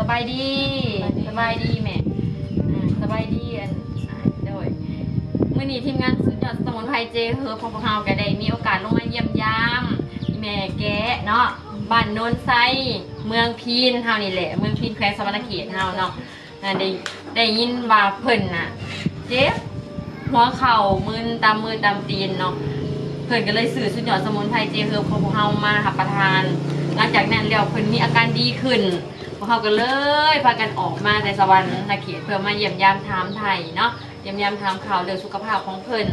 ສະບາຍດີ ສະບາຍດີແມ່ ອ່າ ສະບາຍດີ ອັນ ອ່າ ໂດຍ ມື້ນີ້ທີມງານສຸດຍອດສະໝຸນໄພເຈເຮີບຂອງພວກເຮົາກໍໄດ້ມີໂອກາດລົງມາຢ້ຽມຢາມອີ່ແມ່ແກະເນາະ ບ້ານໂນນໄຊ ເມືອງພີນເຮົານີ້ແຫຼະ ເມືອງພີນ ແຂວງສະຫວັນນະເຂດເຮົາເນາະ. ອ່າ ໄດ້ ໄດ້ຍິນວ່າເພິ່ນນະເຈັບຫົວເຂົ່າ ມຶນຕາມມືຕາມຕີນເນາະ ເພິ່ນກໍເລີຍຊື້ສຸດຍອດສະໝຸນໄພເຈເຮີບຂອງພວກເຮົາມາຮັບປະທານ. ຫຼັງຈາກນັ້ນແລ້ວເພິ່ນມີອາການດີຂຶ້ນ ພວກເຮົາກໍເລີຍພາກັນອອກມາແຕ່ສະຫວັນນະເຂດ ເພື່ອມາຢ້ຽມຢາມຖາມໄຖ່ເນາະ ຢ້ຽມຢາມຖາມຂ່າວເລື່ອງສຸຂະພາບຂອງເພິ່ນ.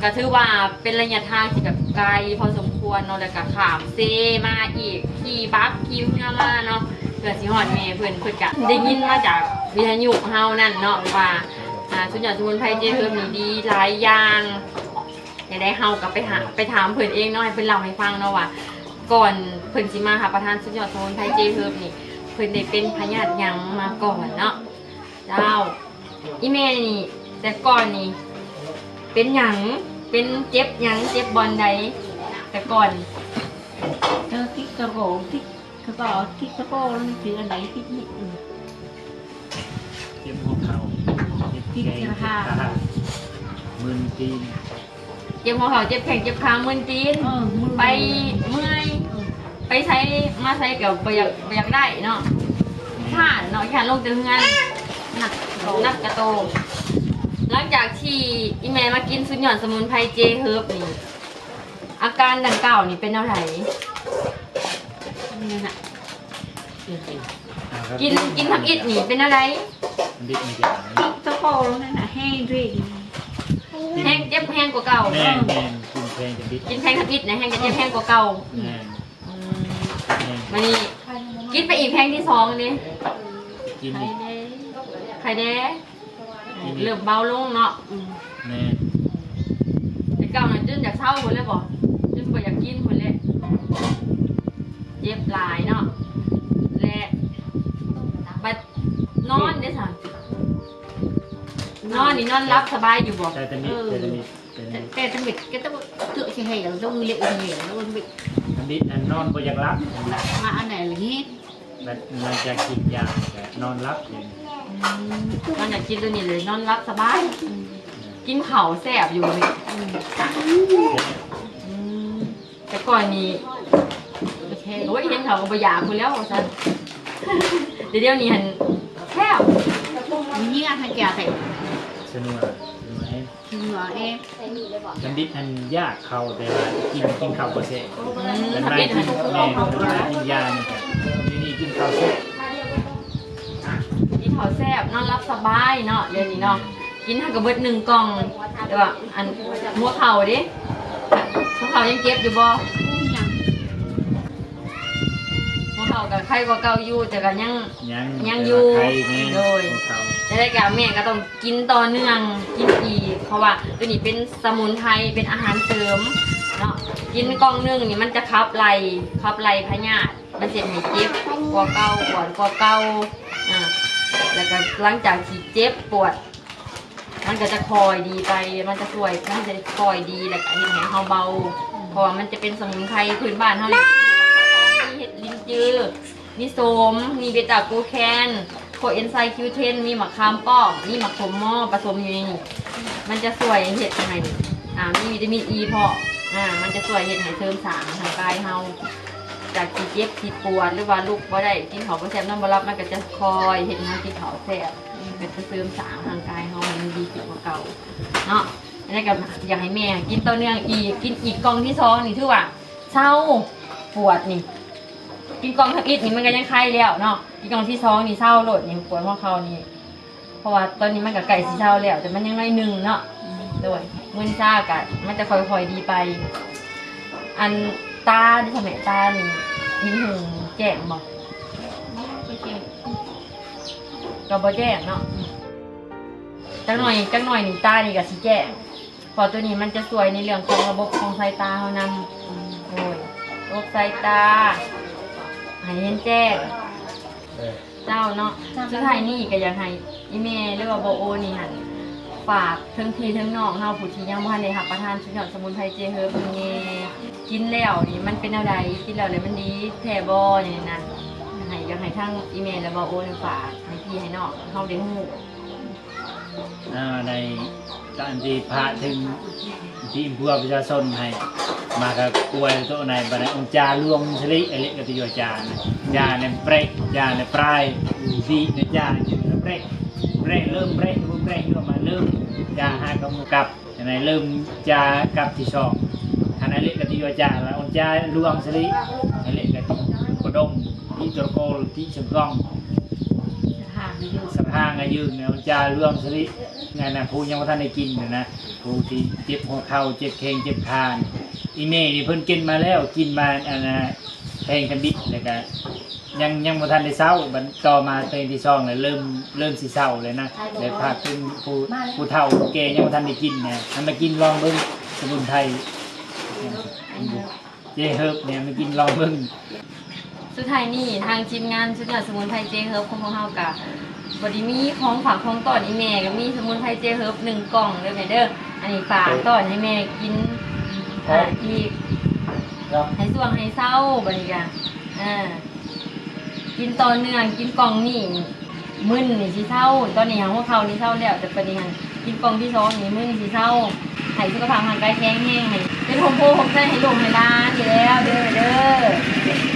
ກໍຖືວ່າເປັນໄລຍະທາງທີ່ແບບໄກພໍສົມຄວນເນາະ ແລ້ວກໍຂ້າມເຊມາອີກ ຂີ່ບັກຂີ່ເຮືອມາເນາະ ເພື່ອຊິຮອດແມ່ເພິ່ນ. ເພິ່ນກໍໄດ້ຍິນມາຈາກວິທະຍຸເຮົານັ້ນເນາະວ່າ ອ່າ ສຸດຍອດສະໝຸນໄພເຈເຮີບນີ້ດີຫຼາຍຢ່າງ. ແນວໃດເຮົາກໍໄປຫາ ໄປຖາມເພິ່ນເອງເນາະ ໃຫ້ເພິ່ນເລົ່າໃຫ້ຟັງເນາະວ່າ ກ່ອນເພິ່ນຊິມາຮັບປະທານສຸດຍອດສະໝຸນໄພເຈເຮີບນີ້ ເພິ່ນໄດ້ເປັນພະຍາດຫຍັງມາກ່ອນເນາະ. ເຈົ້າ ອີ່ແມ່ນີ້ ແຕ່ກ່ອນນີ້ເປັນຫຍັງ ເປັນເຈັບຫຍັງ ເຈັບບ່ອນໃດແຕ່ກ່ອນ? ເອີ ຕິດກະໂຫຼ ຕິດ ກະເປົາ ຕິດກະໂປງ ຕິດອັນໃດ ຕິດນີ້ ອືມ ເຈັບຫົວເຂົ່າ ເຈັບແຂ້ງ ເຈັບຂາ ມຶນຕີນ ເຈັບຫົວເຂົ່າ ເຈັບແຂ້ງ ເຈັບຂາ ມຶນຕີນ ເອີ ມຶນ ໄປເມື່ອຍ ເອີ ໄປໃສມາໃສກໍບໍ່ຢາກ ບໍ່ຢາກໄດ້ເນາະ ແມ່ນ ຄ້ານເນາະ ຄ້ານລົງແຕ່ເຮືອນ ໜັກ ໜັກກະໂຕ. ຫຼັງຈາກທີ່ອີ່ແມ່ມາກິນສຸດຍອດສະໝຸນໄພເຈເຮີບນີ້ ອາການດັ່ງກ່າວນີ້ເປັນແນວໃດ? ນີ້ນະ ອ່າ ກິນ ກິນທຳອິດນີ້ເປັນແນວໃດ? ທຳອິດນີ້ຈະ ຕະໂກນນັ້ນນະ ແຮງດ້ວຍ ແຮງເຈັບແຮງກວ່າເກົ່າ. ແມ່ນ ແມ່ນ ກິນແພງທຳອິດ ກິນແພງທຳອິດນະ ແຮງຈະເຈັບແຮງກວ່າເກົ່າ. ແມ່ນ ອືມ ແມ່ນ ບາດນີ້ກິນໄປອີກແພງທີສອງເດ້ ກິນອີກ ໄຄແດ່ ໄຄແດ່. ເລີ່ມເບົາລົງເນາະ. ອືມ ແມ່ນ ແຕ່ເກົ່ານັ້ນຈົນຢາກເຊົາພຸ້ນແຫຼະບໍ? ຈົນບໍ່ຢາກກິນພຸ້ນແຫຼະ ເຈັບຫຼາຍເນາະ. ແລະ ບັດນອນເດ້ຊັ້ນ? ນອນນີ້ນອນຫຼັບສະບາຍຢູ່ບໍ? ແຕ່ທຳອິດ ເອີ ແຕ່ທຳອິດ ແຕ່ທຳອິດ ແຕ່ທຳອິດກໍຕ້ອງເທໃຫ້ ຕ້ອງເລະໃຫ້ ຕ້ອງເລະ ທຳອິດຫັ້ນນອນບໍ່ຢາກຫຼັບ ມາອັນໃດລະນີ້? ແບບຫຼັງຈາກກິນຢາແລ້ວກໍນອນຫຼັບເລີຍ. ອືມ ຫຼັງຈາກກິນໂຕນີ້ເລີຍນອນຫຼັບສະບາຍ. ອືມ ກິນເຂົ້າແຊບຢູ່ນີ້. ອືມ ອືມ ແຕ່ກ່ອນນີ້ ໂອ້ຍ ເຫັນເຂົ້າກໍບໍ່ຢາກພຸ້ນແລ້ວວ່າຊັ້ນ. ແຕ່ດຽວນີ້ຫັ້ນແຊບ. ມີເຫື່ອໃຫ້ແກ່ໃສ່ ສະນົວ ສະນົວແຮງ. ເໜືອເອງ ທຳອິດຫັ້ນຢາກເຂົ້າ ແຕ່ວ່າກິນ ກິນເຂົ້າບໍ່ແຊບ. ອືມ ທຳອິດຫັ້ນ ແມ່ນ ກິນຢານີ້ ດຽວນີ້ກິນເຂົ້າແຊບ ກິນເຂົ້າແຊບ ນອນຫຼັບສະບາຍເນາະ ດຽວນີ້ເນາະ. ອືມ ກິນຫາກະເບິດໜຶ່ງກ່ອງ ແຕ່ວ່າອັນຫົວເຂົ່າເດ້ ຫົວເຂົ່າຍັງເຈັບຢູ່ບໍ່? ຫຍັງ ຫົວເຂົ່າກໍໄຄກວ່າເກົ່າຢູ່ ແຕ່ກໍຍັງ ຍັງ ຍັງຢູ່ ແຕ່ວ່າໄຄແນ່ ໂດຍ ຫົວເຂົ່າ. ແຕ່ໃດກໍແມ່ກໍຕ້ອງກິນຕໍ່ເນື່ອງ ກິນອີກ ເພາະວ່າໂຕນີ້ເປັນສະໝຸນໄພ ເປັນອາຫານເສີມເນາະ. ກິນກ່ອງໜຶ່ງນີ້ມັນຈະຂັບໄລ່ ຂັບໄລ່ພະຍາດ ມັນຊິເຮັດໃຫ້ເຈັບກວ່າເກົ່າ ປວດກວ່າເກົ່າ. ອ່າ ແລ້ວກໍຫຼັງຈາກທີ່ເຈັບປວດ ມັນກໍຈະຄ່ອຍດີໄປ ມັນຈະຊ່ວຍ ມັນຈະຄ່ອຍດີ ແລ້ວກໍເຮັດໃຫ້ເຮົາເບົາ. ອືມ ເພາະວ່າມັນຈະເປັນສະໝຸນໄພພື້ນບ້ານເຮົາເລີຍ ມີເຫັດລິນຈື ມີສົ້ມ ມີເບຕາກູແຄນ ໂຄເອັນໄຊຄິວເທັນ ມີໝາກຂາມປ້ອມ ມີໝາກສົມມໍປະສົມຢູ່ໃນນີ້ ມັນຈະຊ່ວຍເຮັດໃຫ້ ອ່າ ມີວິຕາມິນອີພ້ອມ. ອ່າ ມັນຈະຊ່ວຍເຮັດໃຫ້ເສີມສ້າງຮ່າງກາຍເຮົາ ຈາກທີ່ເຈັບທີ່ປວດ ຫຼືວ່າລຸກບໍ່ໄດ້ ກິນເຂົ້າບໍ່ແຊບ ນອນບໍ່ຫຼັບ ມັນກໍຈະຄ່ອຍເຮັດໃຫ້ເຮົາກິນເຂົ້າແຊບ. ອືມ ກໍຈະເສີມສ້າງຮ່າງກາຍເຮົາໃຫ້ມັນດີຂຶ້ນກວ່າເກົ່າເນາະ. ອັນນີ້ກໍຢາກໃຫ້ແມ່ກິນຕໍ່ເນື່ອງອີກ ກິນອີກກ່ອງທີສອງນີ້ຖືວ່າເຊົາປວດນີ້. ກິນກ່ອງທຳອິດນີ້ມັນກໍຍັງໄຄແລ້ວເນາະ ກິນກ່ອງທີສອງນີ້ເຊົາໂລດນີ້ ປວດຫົວເຂົ່ານີ້. ເພາະວ່າຕອນນີ້ມັນກໍໃກ້ຊິເຊົາແລ້ວ ແຕ່ມັນຍັງໜ້ອຍໜຶ່ງເນາະ. ອືມ ໂດຍ ມື້ຊາກໍມັນຈະຄ່ອຍໆດີໄປ. ອັນຕາເດ້ ສະແໝ ຕານີ້ເຫັນຫຸ່ງແຈ້ງບໍ່? ກໍບໍ່ແຈ້ງ ກໍບໍ່ແຈ້ງເນາະ. ອືມ ຈັກໜ້ອຍ ຈັກໜ້ອຍນີ້ຕານີ້ກໍຊິແຈ້ງ ເພາະໂຕນີ້ມັນຈະຊ່ວຍໃນເລື່ອງຂອງລະບົບຂອງສາຍຕາເຮົານຳ. ອືມ ໂດຍ ລະບົບສາຍຕາໃຫ້ເຫັນແຈ້ງ. ເຈົ້າເນາະ ເຈົ້າ ສຸດທ້າຍນີ້ກໍຢາກໃຫ້ອີ່ແມ່ ຫຼືວ່າບໍ່ໂອນີ້ຫັ້ນ ຝາກເຖິງພີ່ເຖິງນ້ອງເຮົາ ຜູ້ທີ່ຍັງບໍ່ທັນໄດ້ຮັບປະທານສຸດຍອດສະໝຸນໄພເຈເຮີບນີ້ແດ່ ກິນແລ້ວນີ້ມັນເປັນແນວໃດ? ກິນແລ້ວແລ້ວມັນດີແທ້ບໍ່? ນີ້ນະ ໃຫ້ຢາກ ໃຫ້ທາງອີ່ແມ່ ແລະ ເວົ້າໂອນະ ຝາກໃຫ້ພີ່ໃຫ້ນ້ອງເຮົາໄດ້ຮູ້ ອ່າ ໃນຕາມທີ່ພາກເຖິງທີ່ພວກປະຊາຊົນໃຫ້ມາກະອວຍໂຕໃນບັດໃນອົງຈາຫຼວງສະລິ ອະລິກະຕິໂຍຈານະ ຢາໃນເບຣກ ຢາໃນປາຍ ດີໃນຈາ ຢູ່ໃນເບຣກ ເບຣກເລີ່ມເບຣກ ເບຣກຢູ່ມາເລີ່ມ ຢາຫາກຳກັບ ອັນນັ້ນເລີ່ມຈາກັບທີສອງ ອັນນັ້ນເລກກະຕິວາຈາລະ ອົນຈາຫຼວງສະລິ ອັນເລກກະຕິໂຄດົງ ຕິໂຕໂກລ ຕິສະກອງ ສະພາງອາຍຸ ສະພາງອາຍຸ ອັນຈາຫຼວງສະລິ ອັນນັ້ນຜູ້ຍັງບໍ່ທັນໄດ້ກິນນະ ຜູ້ທີ່ເຈັບຫົວເຂົ່າ ເຈັບແຂ້ງ ເຈັບຂາ ອີ່ແມ່ນີ້ເພິ່ນກິນມາແລ້ວ ກິນມາ ອັນນະ ແພງທຳອິດ ແລ້ວກະ ຍັງ ຍັງບໍ່ທັນໄດ້ເຊົາ ບັດຕໍ່ມາເພງທີສອງແລ້ວເລີ່ມ ເລີ່ມຊິເຊົາແລ້ວນະ ແລ້ວພາກເຖິງຜູ້ ຜູ້ເຖົ້າຜູ້ແກ່ຍັງບໍ່ທັນໄດ້ກິນນະ ໃຫ້ມາກິນລອງເບິ່ງ ສະໝຸນໄພ ເຈເຮີບນີ້ ມາກິນລອງເບິ່ງ. ສຸດທ້າຍນີ້ທາງທີມງານສຸດຍອດສະໝຸນໄພເຈເຮີບຂອງພວກເຮົາກະບໍ່ໄດ້ມີຂອງຝາກຂອງຕ້ອນ ອີ່ແມ່ກະມີສະໝຸນໄພເຈເຮີບໜຶ່ງກ່ອງເດີແມ່ເດີ ອັນນີ້ຝາກຕ້ອນໃຫ້ແມ່ກິນ ອ່າ ອີກ ໃຫ້ຊ່ວງໃຫ້ເຊົາ ບັດນີ້ກະ ອ່າ ກິນຕໍ່ເນື່ອງ ກິນກ່ອງນີ້ ມຶນນີ້ຊິເຊົາ ຕອນນີ້ຫາຫົວເຂົ່ານີ້ເຊົາແລ້ວ ແຕ່ບັດນີ້ຫັ້ນກິນກ່ອງທີສອງນີ້ ມື້ນີ້ຊິເຊົາ ໃຫ້ສຸຂະພາບຮ່າງກາຍແຂງແຮງ ໃຫ້ເປັນຮົ່ມໂພຮົ່ມໄຊໃຫ້ລູກໃຫ້ຫຼານນີ້ແລ້ວເດີ ເດີ.